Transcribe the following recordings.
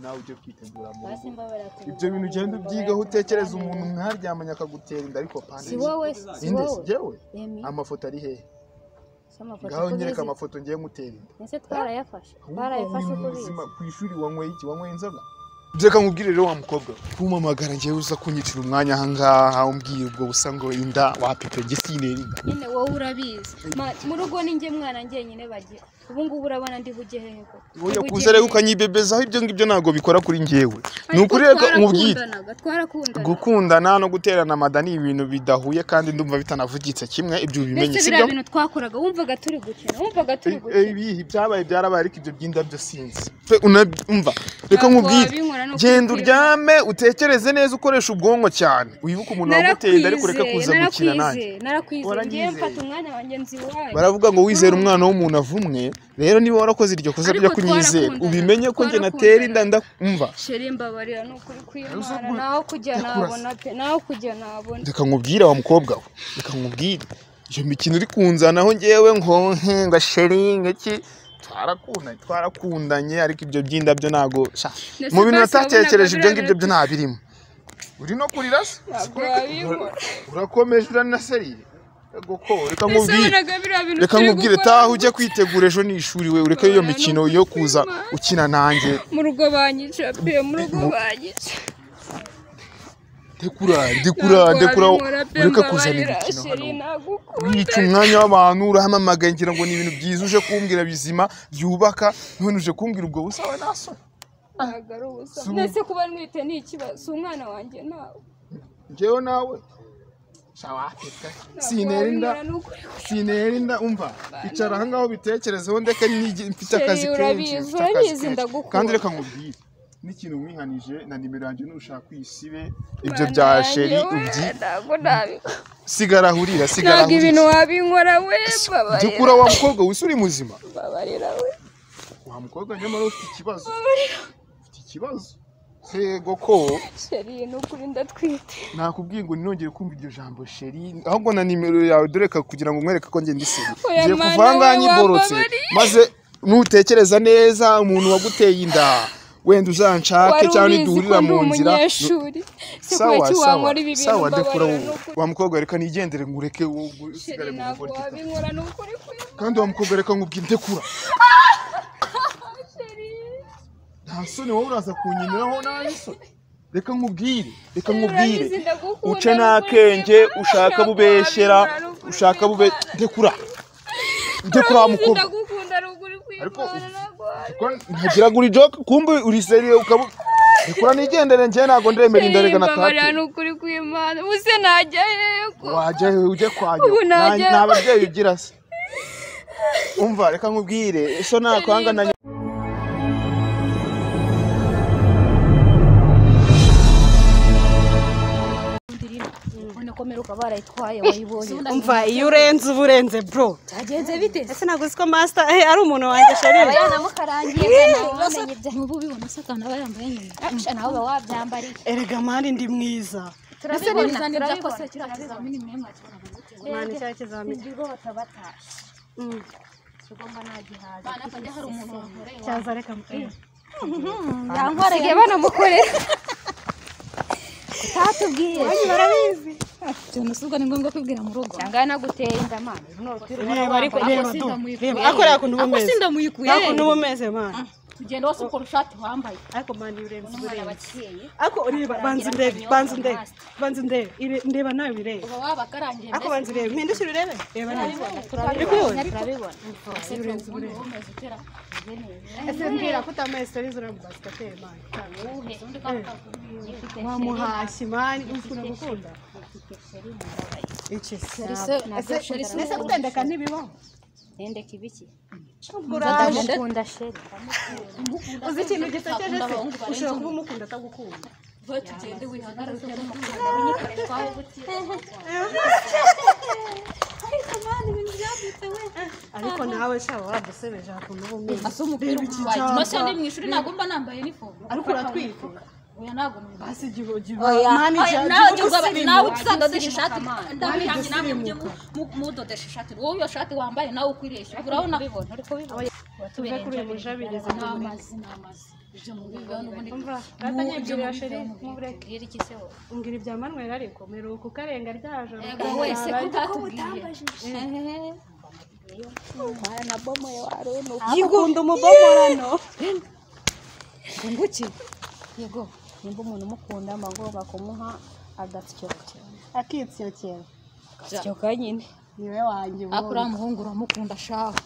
Nawe ujye kwitegura mu rugo. Ibyo bintu ugenda ubyigaho utekereza umuntu mwaryamanye akagutera inda ariko pande. Si wowe, si wowe. Jewe amafoto ari hehe? Ngaho nyereka amafoto ngiye ngutera inda. Ese twarayafashe. Twarayafashe uko bizi. Ku ishuri wanyweye iki? Wanyweye inzoga? Reka nkubwire rero wa mukobwa, kumpamagara ngewe uza kunyicira umwanya aha ngaha umbwira ubwo busa ngo inda wapipe nge sinera inda. Nyine wowe urabizi. Mu rugo ni nge mwana njyenyine bagira. Ubu ngubu urabona ndi bujye hehe koko. Oya kuza rero ukanyibebezaho ibyo ngibyo ntabwo bikora kuri ngewe. Ni ukuri reka nkubwire. Twarakundana. Gukundana no guterana amada ni ibintu bidahuye kandi ndumva bitanavugitse kimwe ibyo ubimenye sibyo? Biriya bintu twakoraga wumvaga turi gukina, wumvaga turi gukina. Ibihi byabaye byarabaye ariko ibyo by'indabyo sinzi. Umva reka nkubwire. Genda uryame utekereze neza ukoresha ubwonko cyane. Wibuke umuntu waguteye inda ariko ureke kuza gukina nanjye. Narakwizeye. Ngiye mfata umwanya wanjye nzi iwanyu. Baravuga ngo wizera umwana w'umuntu avumwe. Rero niba warakoze iryo kosa ryo kunyizera ubimenye ko nge natera inda ndumva. Sheri mbabarira nukuri kwimana naho kujya nabona pe naho kujya nabona. Reka nkubwire wa mukobwa we. Reka nkubwire. Iyo mikino uri kunzanaho ngewe ngo nkenga sheri ngeki twarakundanye ariko ibyo by'indabyo nago mu bintu natatekereje ibyo ngibyo byo ntabirimo. Uri no kurira se? Urakomeje uranaserire. Goko reka nkubwire. Reka nkubwire taha ujye kwitegura ejo ni ishuri we ureke iyo mikino yo kuza ukina nanjye. Mu rugo banyica pe mu rugo banyica. Ndekura ureke kuzana imikino hano. Wica umwanya w'abantu urahamamagaye ngira ngo ni ibintu byiza uje kumbwira bizima byubaka none uje kumbwira ubwo busa we naso. Ntabwo ari ubusa. Nese kuba ntwite ni ikibazo si umwana wanjye nawe. Njyewe nawe. Sinera inda umva icara aha ngaho bitekerezeho ndeke mfite akazi kenshi kandi reka nkubwire n'ikintu mwihanije na nimero yanjye nushaka kwisibe ibyo bya sheri ubyi sigara hurira sigara ntabwo ibintu wabinkora we babarira dukura wa mukobwa wese uri muzima babarira we wa mukobwa nyamara ufite ikibazo ufite ikibazo Sego ko sheri nukuri ndatwite nakubwiye ngo ninongere kumva iryo jambo sheri ahubwo na nimero yawe doreka kugira ngo nkwereke ko nge ndi seri ngiye kuvanga nyiborotse maze nutekereza neza umuntu waguteye inda wenda uzanshake cyangwa niduhurira mu nzira sawa sawa sawa ndekura wa mukobwa reka nigendere ngureke usigare mu bugoryi kandi wa mukobwa reka nkubwire ndekura nta soni wowe uraza kunyiniraho nabi so reka nkubwire uce n'akenge ushaka bubeshyera ushaka bube ndekura wa mukobwa ariko ntagira guri joke kumbe uri seriye ukaba ndekura nigendere njye ntago ndemera inda reka natake nukuri kwimana ubuse najya hehe ko wajya hehe ujye kwanyu nta babyeyi ugira se umva reka nkubwire so nakwanga na Umva iyo urenze uba urenze bro. Byagenze bite? Ese ntabwo uzi ko master ari umuntu wanjye sheri. Yanamukarangiye namenye ibyo nubu ubibona se akana aba yambaye nyine. Nawe uba wabyambariye. Erega mani ndi mwiza. Turabibona turabibona kiriya kizamini mwe mwakibona gute? Mani kiriya kizamini. Ibigo batabatashe. Tugomba nagihaza. Bana kajya hari umuntu wankoreye. Cyaza reka yankoreye banamukorera. Tatubwiye. Barabizi. Cyane usubwa ni ngombwa kwibwira mu rugo. Cyangwa naguteye inda mani. Reba ariko reba du. Reba akora kuntu bumeze. Akuntu bumeze mani. Tugenda wose ukora ishati wambaye. Ariko mani urenze urenze. Ariko ureba banza ndebe banza ndebe banza ndebe ndeba nawe birebe. Uba wabakarangiye. Ariko banza urebe mpindukire urebe. Reba nawe. Turabibona turabibona. Urenze urenze. Ese mbwira ko utamaye stories uramubaza ateye mani. Wamuhashye mani ukunda gukunda. Iki se ese gutendeka ntibibaho. Tendeka ibiki? Ndamukunda sheri. Uzi ikintu gisekeje se ushobora kuba umukunda atagukunda. Tugende wihagarare ariko nawe sha wadusebeje hakuntu uba umeze. Asa umupira wawe. Mase ndi mu ishuri ntabwo mba nambaye inifomu. Ariko uratwika. Oya ntabwo basi mani nawe uzadodesha ishati ndabirangiye namwe mujye mudodesha ishati wowe iyo shati wambaye nawe ukwireshya urabona uri kubibona tuve kuri uyu mujabirizi n'amazi n'amazi Ibyo mubiveho n'ubundi. Umva ratanyibwira sheri mubureke. Mbwira iki se wowe? Umbwira ibya Manuel ariko mperuka ukarenga rya joro. Ego wese kutatubwiye. Waranabomoye warunuka. Yikunda umubomorano. Nguki. Yego, nimba umuntu umukunda mba ngomba kumuha agatsyokera. Akitsyokera. Agatyoka nyine. Niwe wanjye ubundi. Akura muhungu uramukunda shaho.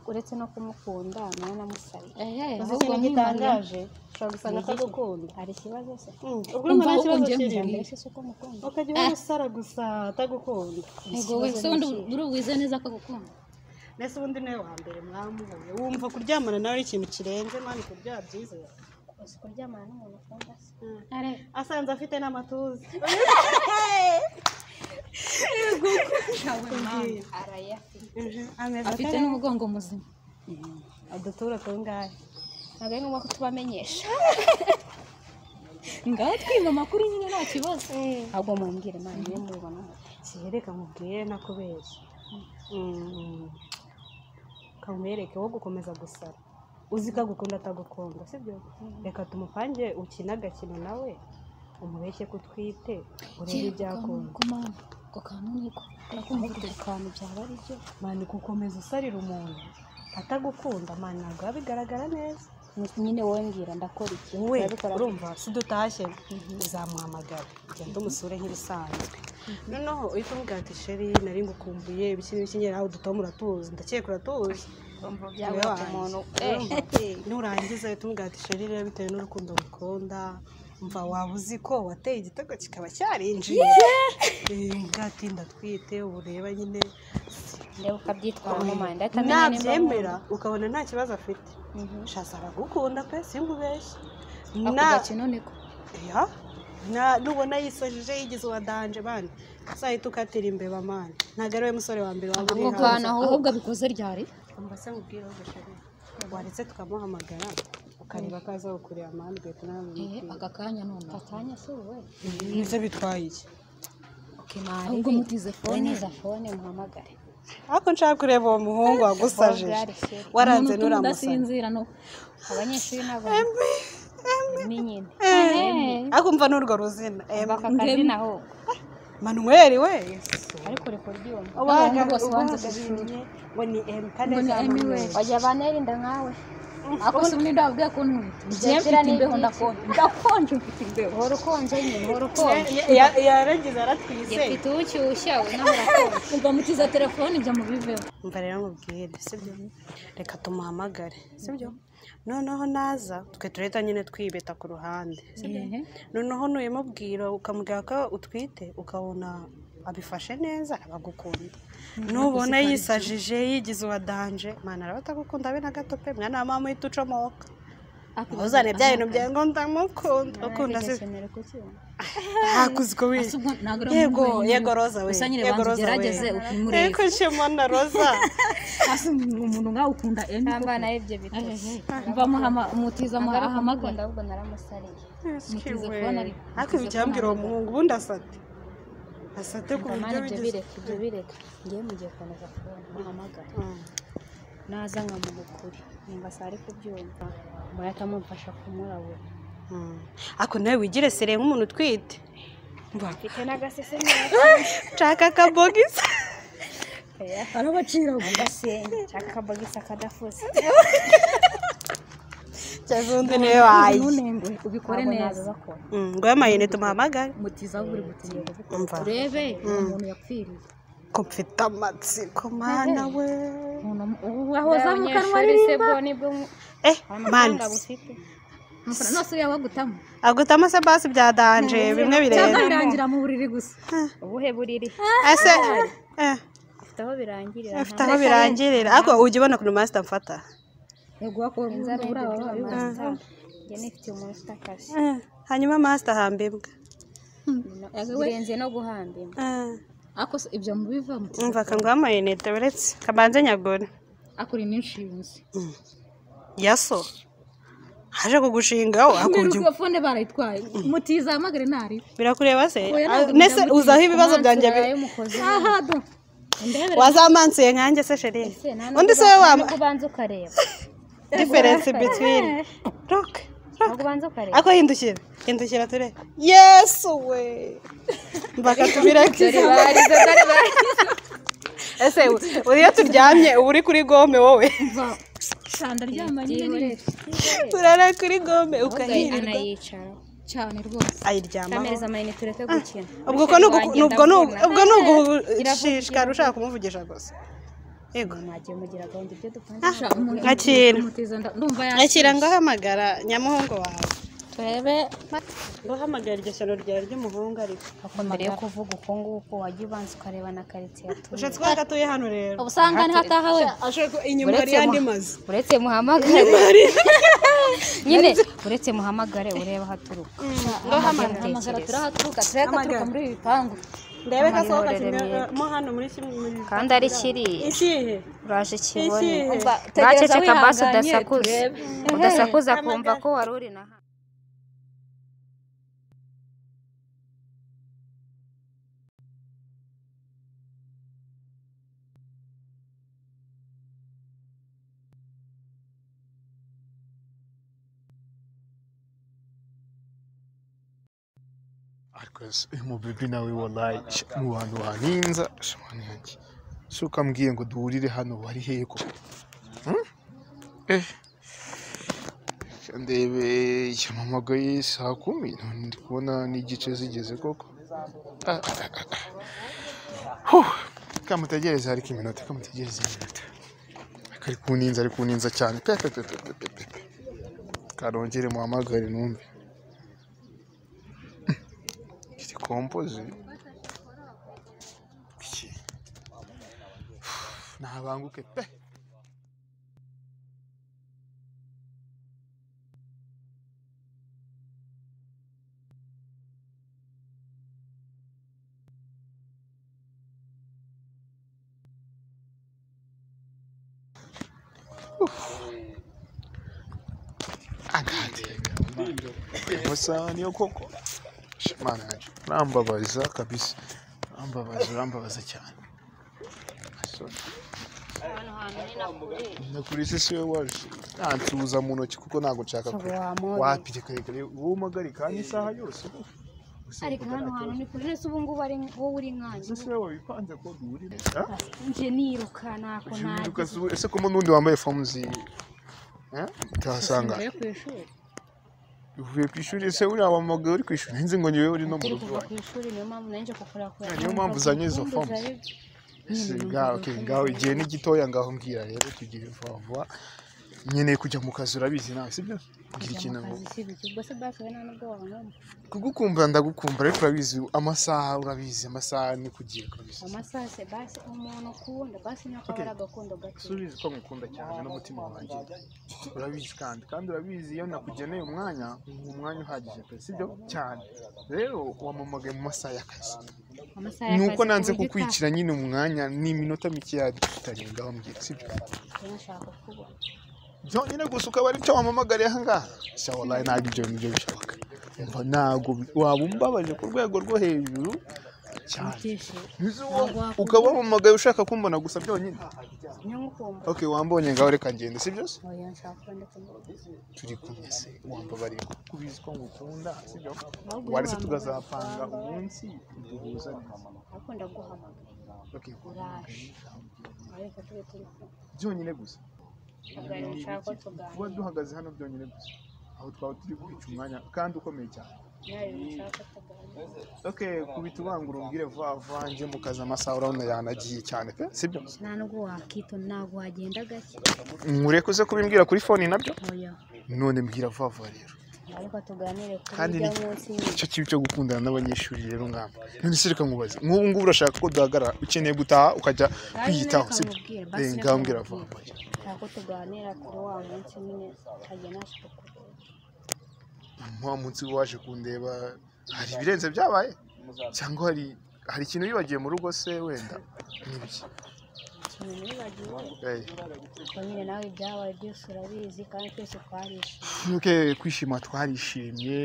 Uretse no kumukunda nawe namusariye. Ehe, Uzi ikintu gitangaje? Ushobora gusanga atagukunda. Hari ikibazo se? Ubwo urumva nta kibazo kirimo. Mbese si uko mukunda? Ukajya uhora usara gusa atagukunda. Ego wese ubundi uri wize neza akagukunda. Mbese ubundi niwe wa mbere mwamuhuye. Wumva kuryamana nawe ari ikintu kirenze mani kurya byiza. Uzi kuryamana n'umuntu ukunda se? Asanze afite n'amatuza. Arayafite. Afite n'umugongo muzima. Adutura tungahe? Ntabwo ari ngombwa ko tubamenyesha. Ngaho twima amakuru nyine nta kibazo. Ahubwo mumbwire mani niyo mubibona mute. Reka mubwire nakubeshya. Kamwereke wo gukomeza gusara. Uzi ko agukunda atagukunda, sibyo? Reka tumupange ukina agakino nawe umubeshye ko utwite urebe ibyakunda. Ako kantu niko. Ariko kantu byaba ari byo. Mani gukomeza usarira umuntu atagukunda mani ntabwo biba bigaragara neza. Nyine wowe mbwira ndakora iki? Wowe urumva si dutashye uzamuhamagara ugende umusure nk'ibisanzwe. Noneho uhita umubwira ati sheri nari ngukumbuye ibiki n'ibiki nyine nawe udutoma uratuzi ndakeka uratuzi. Nurangiza uhita umubwira ati sheri rero bitewe n'urukundo ngukunda mva waba uzi ko wateye igitego kikaba cyarinjiye. Umubwira ati ndatwite ubu reba nyine. Ndeba ukabyitwaramo mani ndatamenya nimba nabyemera ukabona nta kibazo afite. Shaza aragukunda pe sinkubeshye. Ako gakino niko. Ya nubona yisajije yigize uwa danje bana uzahita ukatira imbeba mani ntabwo ari we musore wa mbere waba uri Ako kantu ahubwo abikoze ryari? Umva se nkubwire ahubwo sheri waretse tukamuhamagara ukareba ko aza kukureba mani ugahita nawe umubwira. Aka kanya none. Aka kanya si ubu. Nibyo bitwaye iki? Ahubwo mutize fone. Ntiza fone muhamagare. Ariko nshaka kureba uwo muhungu wagusajije waranze nuramusaza. Abanyeshuri nabo ni nyine. Ariko umva n'urwo ruzina. Aka kazina ahubwo. Manuel we. Ariko uri kuryumva. Abahungu bose banze ku ishuri. Ngo ni M kandi Ngo ni M we. Wajya banerinda nkawe. Ako se ubundi ndababwiye ko ntwite. Njye mfite imbeho ndakonje. Ndakonje mfite imbeho. Uhora ukonje nyine, uhora ukonje. Yaragize aratwise. Mfite uwushyushya we nawe urakonje. Umva mutiza telefone ibyo mubiveho. Umva rero nkubwire sibyo? Reka tumuhamagare sibyo? Noneho naza twe turahita nyine twibeta ku ruhande sibyo? Noneho nuyimubwira ukamubwira ko utwite ukabona abifashe neza arabagukunda. Nubona yisajije yigize uwa danje mana araba atagukunda abe na gato pe mwana wa mama uhita ucomoka. Uzane bya bintu byawe ngo ndamukunda ukunda se hakuzi ko we yego yego Roza we yego Roza we yego shema na Roza asa umuntu nkawe ukunda Emi namba nawe ibyo bitose mva muhama mutiza muhamagara ahubwo naramusariye mutize fone ariko ariko icyambwira uwo muhungu ubundi asate asate ku buryo bigize ibyo bireke ngiye mugiye komeza fone muhamagara naza nkamuha ukuri nimba sari kubyumva murahita mumfasha kumurabura. Ako nawe wigire sere nk'umuntu utwite. Mfite n'agasese nshaka akabogisi. Arabacira mbasenge nshaka akabogisi akadafuze. Cyazundi niwe wayi. Ntunengwe ubikore neza. Ngo amayine tumuhamagare. Mutiza buri mutiza. Urebe umuntu yapfiriye. Ko mfite amatsiko mana we. Wahoza mu kanwa aririmba. Mani. Nose yawe agutamo. Agutamo se basi bya danje bimwe birenze. Cyangwa birangira mu buriri gusa. Ubuhe buriri? Ese afite aho birangirira. Afite aho birangirira. Ariko ujya ubona ukuntu master mfata. Yego akora inzara. Njye nifite umuntu ufite akazi. Hanyuma master hamba imbwa. Birenze no guhamba imbwa. Ako ibyo mubivamo. Umva kanguha amayinite uretse kabanze nyagore. Akora imishinzi. Yaso. Haje kugushingaho akujya fone barayitwaye mutiza hamagare ntari birakureba se nese uzaho ibibazo byanjye aha do wazamansuye nkanjye se sheri undi se wa kubanza ukareba difference between look Ntabwo ubanza ukareba. Ako hindukira. Hindukira ture. Yesu we. Mbaka tubireke. Ese uriya turyamye ubu uri kuri gome wowe. Ndaryama nyine. Turara kuri gome ukahirirwa. Anayicara. Cyane rwose. Ayiryamaho. Kamereza amayinite tureke gukina. Ubwo ko ubwo nugushishikara ushaka kumuvugisha gusa. Yego. Mwagiye mugira gahunda ibyo dupanze. Akira. Akira ngo hamagara nyamuhungu wawe. Turebe ngo hamagara iryo shyano ryawe ry'umuhungu ariko. Mbere yo kuvuga uko nguko wajya ubanza ukareba na quartier atuye. Ushatse ko atuye hano rero. Ubusanga ni hataha we. Ashaka inyuma hari andi mazu. Uretse muhamagare. Nyine uretse muhamagare ureba haturuka. Ngo hamagara turahaturuka turahaturuka muri ibi bipangu. Ndebe kasohoka kimwe mo hano muri kimwe kandi ari kiri. Ikihe? Uraje kibone. Baceceka basi udasakuza. Udasakuza kumva ko wari uri na hano. Umubibi nawe wallahi mu bantu baninza shimani yanjye si ukambwiye ngo duhurire hano wari hehe koko? Ndebe yampamagaye saa 10 none ndi kubona n'igice zigeze koko. Kamutegereze ariko iminota, kamutegereze iminota. Ari kuninza cyane pe pe pe pe pe. Karongere muhamagare numve. Kompoze iki nabanguke pe. Agateka amasaha niyo koko. Mana yanjye urambabaza kabisa, urambabaza cyane. Nakuri se we waje ntansuhuza mu ntoki kuko ntabwo nshaka ko wapi reka wowe umpagarika hano isaha yose. Ariko hano hantu ni kure nese ubu ngubu ari wowe uri nkanjye. Ese wowe wabipanze ko duhurira? Nje niruka nako naje. Ese ko n'undi wambaye fomu zi utasanga uvuye ku ishuri ese uriya wamagaye uri ku ishuri nzi ngo niwe uri no mu rugo ku ishuri niyo mpamvu nanje kukora ko niyo mpamvu uzanye izo fomu. Ngaho igihe ni gitoya ngaho mbwira rero tugire vuba vuba nkeneye kujya mu kazi urabizi nawe sibyo? Mbwira ikintu ngo kugukumbura ndagukumbura ariko urabizi amasaha urabizi amasaha ni kugiye kabisa. Amasaha se basi umuntu ukunda basi nyako ari agakundo gake. Subizi ko ngukunda cyane n'umutima wanjye urabizi kandi urabizi iyo nakugeneye umwanya umwanya uhagije pe sibyo cyane. Rero wamamagaye mu masaha y'akazi nuko nanze kukwicira nyine umwanya ni iminota mike yadufitanye ngaho mbwira sibyo? Byonyine gusa ukaba ari cyo wamamagariye aha ngaha sha wallahi ntabwo ibyo bintu byo bishoboka. Umva ntabwo waba umbabaje ku rwego rwo hejuru cyane ukaba wamamagaye ushaka kumbona gusa byonyine. Okay wambonye ngaho reka ngende sibyo se? Turi kumwe se wambabariye kuko ubizi ko ngukunda sibyo? Waretse tugazapanga umunsi duhuza neza. Ariko ndaguhamagaye. Okay byonyine gusa kuba duhagaze hano byonyine gusa aho twaba turi kwica umwanya kandi ukomeye cyane. Okay kubita ubangura umbwire vuba vuba nje mu kazi amasaha urabona yanagiye cyane pe sibyo? Nta nubwo wakito ntabwo wagenda gake. Nkureke uze kubimbwira kuri phone nabyo? None mbwira vuba vuba rero. Ariko tuganire kuri ibyo munsi. Icyo kibi cyo gukundana n'abanyeshuri rero ngamba. None se reka nkubaze nk'ubu ngubu urashaka ko duhagarara ukeneye gutaha ukajya kwiyitaho sibyo? Ngaho mbwira vuba vuba. Ntabwo tuganira kuri wa munsi nyine nkajya nashaka kureba. Wa munsi waje kundeba hari ibirenze byabaye cyangwa hari ikintu wibagiwe mu rugo se wenda n'ibiki? Ikintu nibagiwe ko nyine nawe ibyabaye byose urabizi kandi twese twarishimye. Okay kwishima twarishimye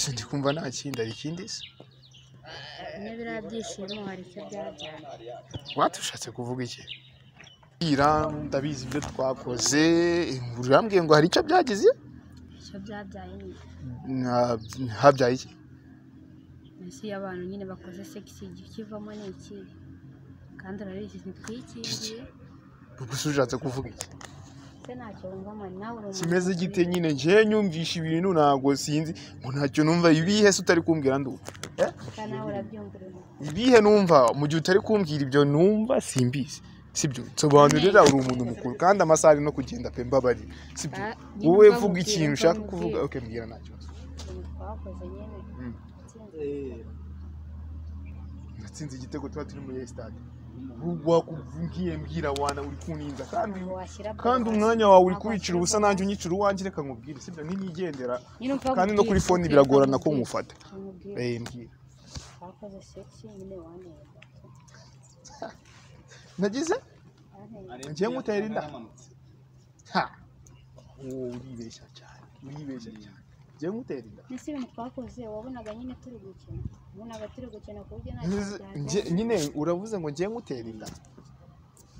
sindi kumva nta kindi hari ikindi se? Nyine biriya byishimo hari icyo byabyaye. Watushatse kuvuga iki? Ndabizi ibyo twakoze urambwiye ngo hari icyo byagize? Icyo byabyaye nyine. Habyaye iki? Ese iyo abantu nyine bakoze sex ikivamo ni iki? Kandi urabizi ntitwikingiye. Ubwo se ushatse kuvuga iki? Se ntacyo wumva mani, nawe uri umuntu Kimeze gite nyine? Njye nyumvisha ibintu ntabwo sinzi ngo ntacyo numva. Ibihe se utari kumbwira ndumva? Kandi nawe urabyumva uri umuntu. Ibihe numva mu gihe utari kumbwira ibyo numva simbizi. Sibyo, nsobanurira, uri umuntu mukuru kandi amasaha ari no kugenda pe, mbabarira. Sibyo, Ah, nyine wowe umva vuga nkubwire, ikintu umva ushaka nkubwire. kuvuga. Okay, mbwira nta kibazo. Ibintu twakoze nyine. Natsinze igitego, tuba turi muri stade. Wakubwiye mbwira wana, uri kuninza kandi Washyira kandi ball hasi. umwanya wawe uri Ntabwo kuwicira washyira ubusa, ball nanjye hasi. unyicira uwanjye. Reka nkubwire, sibyo, ninigendera Nyine umva kandi no kuri nkubwire, phone okay, biragorana ko nkubwire. nkufata. Nkubwire. Mbwira. Twakoze sex nyine, wanteye. Nagize Wanteye. ngiye ngutera inda? Ha, wowe uribeshya cyane, uribeshya cyane. Ngiye ngutera inda? Ese ibintu twakoze wabonaga nyine turi gukina? Wabonaga turi gukina ku buryo nta kintu Ngize- byatera? Nyine uravuze ngo ngiye ngutera inda?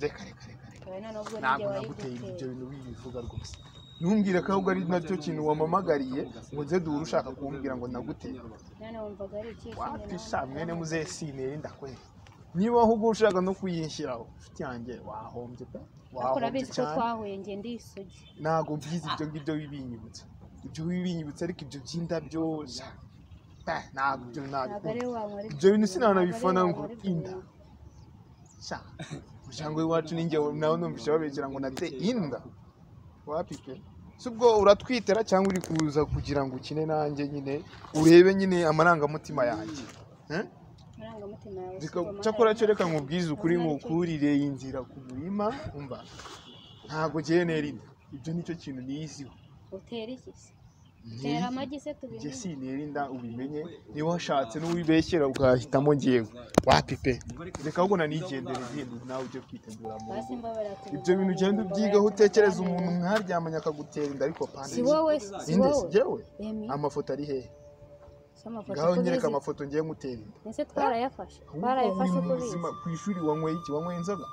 Reka reka reka reka. Oya, noneho ubwo Ntabwo ninjye naguteye inda, ibyo wayiguteye. bintu wibivuga rwose. Ntumbwire ko ahubwo ari nacyo kintu wamamagariye ngo nze duhure ushaka kumbwira ngo naguteye. None wumvaga ari ikihe kindi? Wapi Nawe sha, mwene muzehe, sinera inda kweli. Niba ahubwo ushaka no kuyinshyiraho, inshuti yanjye, wahombye pe, Ariko wahombye urabizi ko cyane. twahuye njye ndi isugi. Ntabwo mbizi ibyo ngibyo wibinyibutsa, ibyo wibinyibutsa, ariko ibyo by'indabyo sha, ntabwo ibyo Ntabwo nabikunda. ari wowe wankora Ibyo bintu bintu, ntabwo ari sinanabifana wowe ngo wankora ibyo inda. bintu. Sha, umuryango w'iwacu ninjye nawe numvise babegera ngo nate inda. Wapi pe. Si ubwo uratwitera cyangwa uri kuza kugira ngo ukine nanjye nyine urebe nyine amarangamutima yanjye? Eh? Amarangamutima yawe si Reka- ubwo Cyakora cyo reka amarangamutima. nkubwize ukuri, Urabona ari cyo nkukurire inzira ku murima. Umva, ntabwo ngiye nera inda, ibyo nicyo kintu niyiziho. Utera iki se? Utera amagi se Njye tubimenye? sinera inda, ubimenye. Niba washatse n'uwibeshyera ukahitamo ngewe, wapi pe. Reka ahubwo nanigendere, ngende nawe ujye kwitegura mu Basi rugo. mbabarira Ibyo bintu ugenda tubiganire, ubyigaho, mbabarira utekereza tubiganire. umuntu mwaryamanye akagutera inda, ariko pana. Si wowe, si Inde si wowe. jyewe? Emi, Amafoto ari hehe? si amafoto Ngaho nyereka kubizi. amafoto ngiye ngutera inda. Ese twarayafashe? Ahubwo Twarayafashe uri kubizi. muzima? Ku ishuri wanyweye iki? Wanyweye inzoga?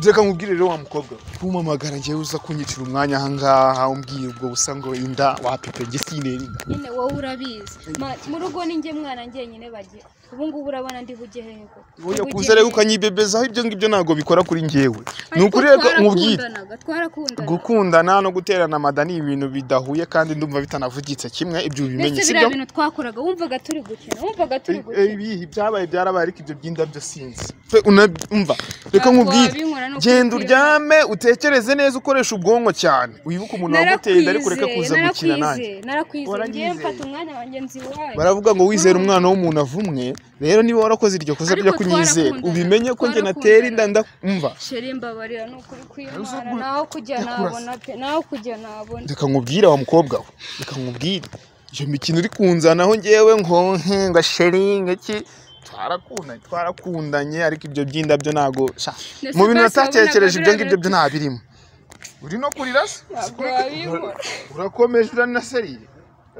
Reka nkubwire rero wa mukobwa we, kumpamagara njyewe uza kunyicira umwanya ahangaha umbwira ubwo busa ngo inda, wapi pe, njye sinera inda. Nyine wowe urabizi. Mu rugo ni njye mwana njyenyine bagira. Ubu ngubu urabona ndi bujye hehe koko? Oya, Ndi bujye kuza rero hehe? ukanyibebezaho ibyo ngibyo ntabwo bikora kuri njyewe. Ni Ariko ukuri, reka nkubwire. twarakundanaga, twarakundanaga. Gukundana no guterana amada ni ibintu bidahuye kandi ndumva bitanavugitse kimwe, ibyo ubimenye. Ndetse biriya Sibyo? bintu twakoraga wumvaga turi gukina, wumvaga turi gukina. Ibihe byabaye byarabaye, ariko ibyo by'indabyo sinzi pe. Umva, reka Ntabwo nkubwire. wabinkora ni ukuri Genda kw'Imana. uryame, utekereze neza, ukoreshe ubwonko cyane, wibuke umuntu waguteye inda, ariko ureke Narakwizeye, kuza gukina nanjye. narakwizeye, narakwizeye. Ngiye Waranyizeye. mfata umwanya wanjye nzi iwanyu. Baravuga ngo wizere umwana w'umuntu avumwe. Rero niba warakoze iryo kosa Ariko ryo kunyizera, twarakundanaga, ubimenye ko njye natera inda twarakundanaga. umva. Sheri mbabarira ni ukuri kw'Imana, Ubwo- naho kujya Ndakurasa. nabona pe, naho kujya nabona. Reka nkubwire wa mukobwa we, reka nkubwire, iyo mikino uri kunzanaho ngewe ngo ngo sheri iki, twarakundanye, twarakundanye, ariko ibyo by'indabyo ntago sha. Ndetse Mu bintu basi wabonaga natatekereje ibyo biriya ngibyo bintu byo ntabirimo. Uri no kurira se? Ntabwo wabibona. Urakomeje uranaseriye.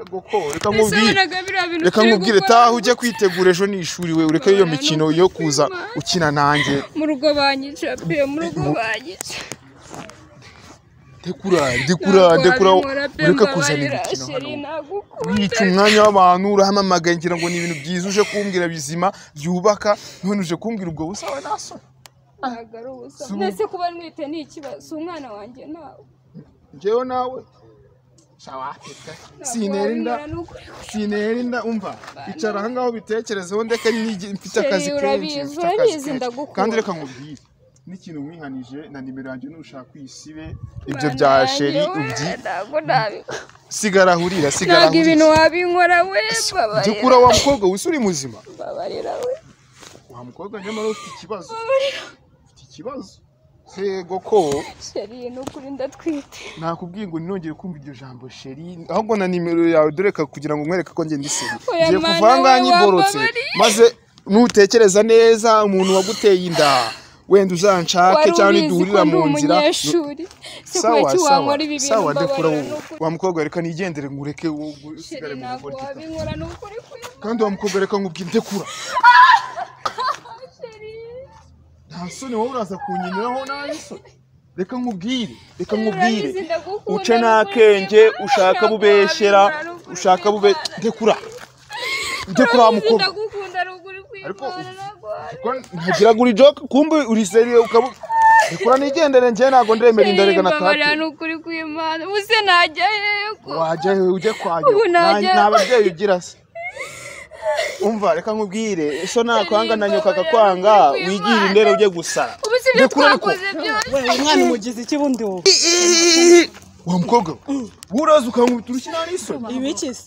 Ego ko reka Mbese nkubwire. wabonaga biriya bintu Reka turi nkubwire, gukora taha ujye kwitegura, ejo ni ishuri we, ureke iyo Mbabarira, ni mikino ukuri yo kuza kw'Imana. ukina nanjye. Mu rugo banyica pe, mu rugo banyica. Ndekura, ndekura, Ntabwo ndekura, wabikora pe, ureke kuzana mbabarira imikino sheri, hano. nagukunda. Wica umwanya w'abantu, urahamamagaye ngira ngo ni ibintu byiza uje kumbwira bizima byubaka, none uje kumbwira ubwo busa we naso. Ntabwo ari ubusa. Si ubu- Mbese kuba ntwite ni ikibazo? Si umwana wanjye nawe? Njyewe nawe shawafite sinera inda. Ntabwo wabikora, ni ukuri. Sinera inda. Umva, icara ahangaho ubitekerezeho, ndeke mfite akazi Sheri, kenshi, urabizi, mfite akazi urabizi, kenshi. ndagukunda. Kandi reka nkubwire n'ikintu mwihanije na nimero yanjye, nushaka uyisibe ibyo Mana bya yanjye sheri we, ubyi ntabwo nabikora. Sigara ahurira, sigara Ntabwo ibintu ahurira. wabinkora we, mbabarira. Ndekura wa mukobwa we, uri muzima? Mbabarira we. Wa mukobwa, nyamara ufite ikibazo, ufite ikibazo. Yego ko. Sheri, ni ukuri ndatwite. Nakubwiye ngo nongere kumva iryo jambo sheri, ahubwo na nimero yawe dore ka kugira ngo nkwereke ko njye ndi seri. Oya, Ngiye mana kuva ahangaha we, nyiborotse, wambabariye. maze nutekereza neza umuntu waguteye inda, wenda uzanshake Wari cyangwa ubizi niduhurira ko ndi mu nzira. umunyeshuri se? Sawa, Kubera iki sawa, wankora ibi bintu? sawa, ndekura Mbabarira, ni wowe. ukuri. Wa mukobwa, reka nigendere ngureke wowe usigare Sheri, mu ntabwo bugoryi. wabinkora, ni ukuri kw'Imana. Kandi wa mukobwa, reka nkubwire, ndekura. Sheri. Nta soni, wowe uraza kunyinyiraho nabi isoni. Reka nkubwire, reka nkubwire. Uce nakenge ushaka bubeshyera, ushaka bube ndekura. Ndekura mukobwa. Ariko ntagira guri joke kumbe uri seriye ukabu. Ndekura nigendere nje nago ndemera indarega natatu. Nukuri kw'Imana. Ubuse najya he ko? Wajya he ujye kwanyu. Nta babyeyi ugira se. Umva reka nkubwire, so nakwanga na nyoka akakwanga wigira indero ujye gusara. Ndekura twakoze byose. We umwana umugize iki bundi wowe? Wa mukobwa uraza ukankubita urushyi nta n'isoni. Ibiki se?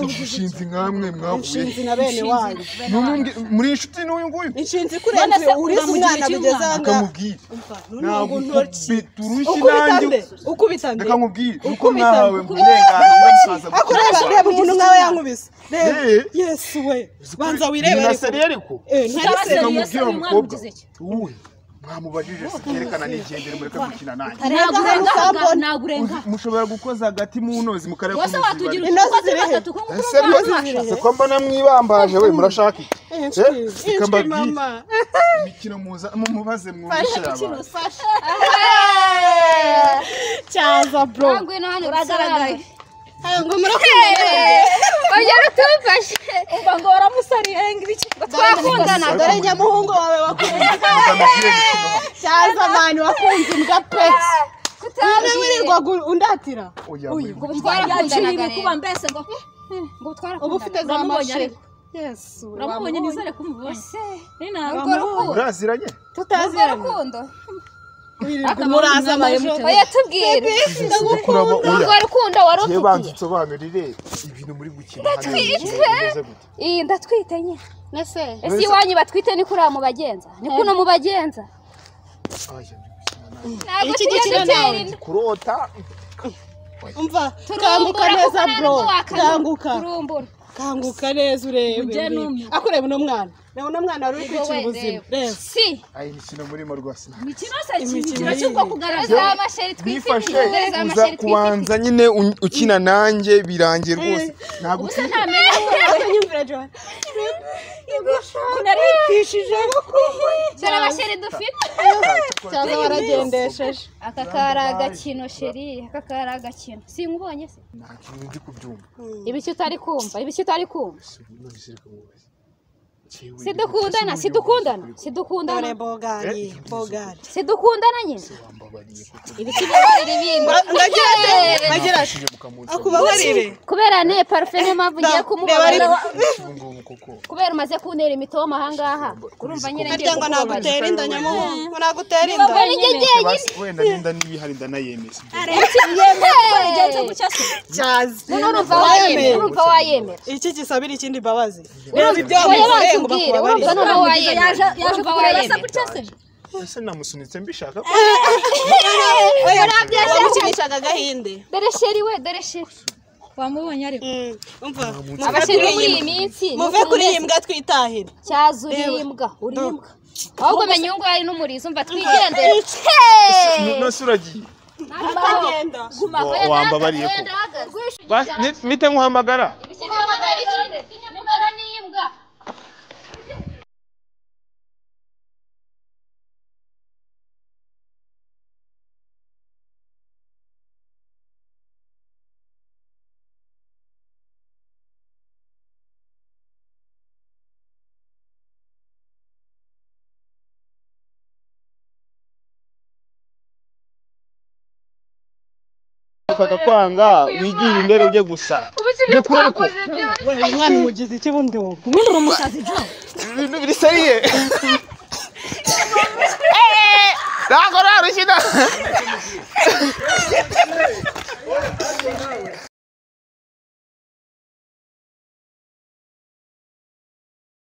Inshinzi nkamwe mwavuye. Inshinzi na bene wanyu. Muri inshuti n'uyu nguyu. Inshinzi kurenze urize umwana bigeze aha ngaha. Akamubwira. Ntabwo ukubita urushyi nanjye. Ukubita nde? Reka nkubwire. Uko mwahawe uburenganzira mukaza gukora. Reba umuntu nkawe yankubise. Reba. Yesu we. Banza wirebe ariko. Ntari seriye. Reka mukobwa. Uwe. Mwamubajije se cyerekana nigendere mureka gukina nanjye. Nagurenga. Mushobora gukoza hagati mu ntozi mukareba ko watugira utukozi batatu ko ngukuru. Ko mbona mwibambaje we murashaka iki? Reka mbabwire. Imikino muza mumubaze mwumvishe abantu. Cyaza bro. Ngwino hano uragaragaye. Ngo murakundana. Oya rutumfashe. Umva ngo waramusariye ngibiki. Twakundana dore nyamuhungu wawe wakunze. Cyaza mani wakunze imbwa pe. Kutawirirwa undatira. Uyu ngo twarakundanaga kuba mbese ngo ngo twarakundana. Ubu ufite za mashe. Yesu. Uramubonye nizere kumubonye. Uraziranye? Tutaziranye. Urukundo. Muraza amajoro. Oya tubwire. Urwo rukundo wari ufitiye. Banza unsobanurire ibintu muri gukina hano. Iyi ndatwite nyine. Nese. Ese iwanyu batwite ni kuriya mubagenza? Ni kuno mubagenza? Iki gikino nawe. Kurota. Umva kanguka neza bro. Kanguka. Kanguka neza urebe. Akureba uno mwana. Reba uno mwana wari uri kwicira ubuzima. Reba. Si. Ayi imikino murimo rwose. Imikino se imikino cy'ubwo kugaragaza amasheri twifashe. Uza kubanza nyine ukina nanjye birangiye rwose. Ntabwo nyumvira Joan. Kunaripishije dore abasheri dufite. Cyaza waragendesheje. Aka kari agakino sheri, aka kari agakino. Sinkubonye se? Nta kintu ndi kubyumva. Ibiki utari kumva, ibiki utari kumva. Sidukundana, sidukundana, sidukundana. Dore bogari, bogari. Sidukundana nyine. Ibiki bibarira ibindi. Ndagira ati akubabarire. Kubera ne parufe niyo mpamvu ngiye kumubabarira. Kubera umaze kuntera imitoma aha ngaha. Urumva nyine ngiye kukubabarira. Ngo nagutera inda nyamuhungu, nagutera inda. Wenda ninda n'ibihari ndanayemeza. Cyaza. Urumva wayemera, urumva wayemera. Iki gisabira ikindi mbabazi. Reba ibyo wamukoreye ngo bakubabarire. Urumva noneho wayemera. Yaje kukureba se gutya se? Ese namusunitse mbishaka. Wamukinishaga agahinde. Dore sheri we, dore sheri. Wamubonye ariko. Umva. Abasheri muri iyi minsi. Muve kuri iyi mbwa twitahira. Cyaza uri imbwa, uri imbwa. Ahubwo menya uyu nguyu ari n'umurizo umva twigendere. Nose uragiye. Atagenda. Wambabariye ko. Mite nkuhamagara. Kwanga wigira indero ujye gusara. Ndekura ariko. We umwana umugize iki bundi wowe? Ubundi uri umusazi Jo. Ibintu biri seriye. Ntabwo narushyi.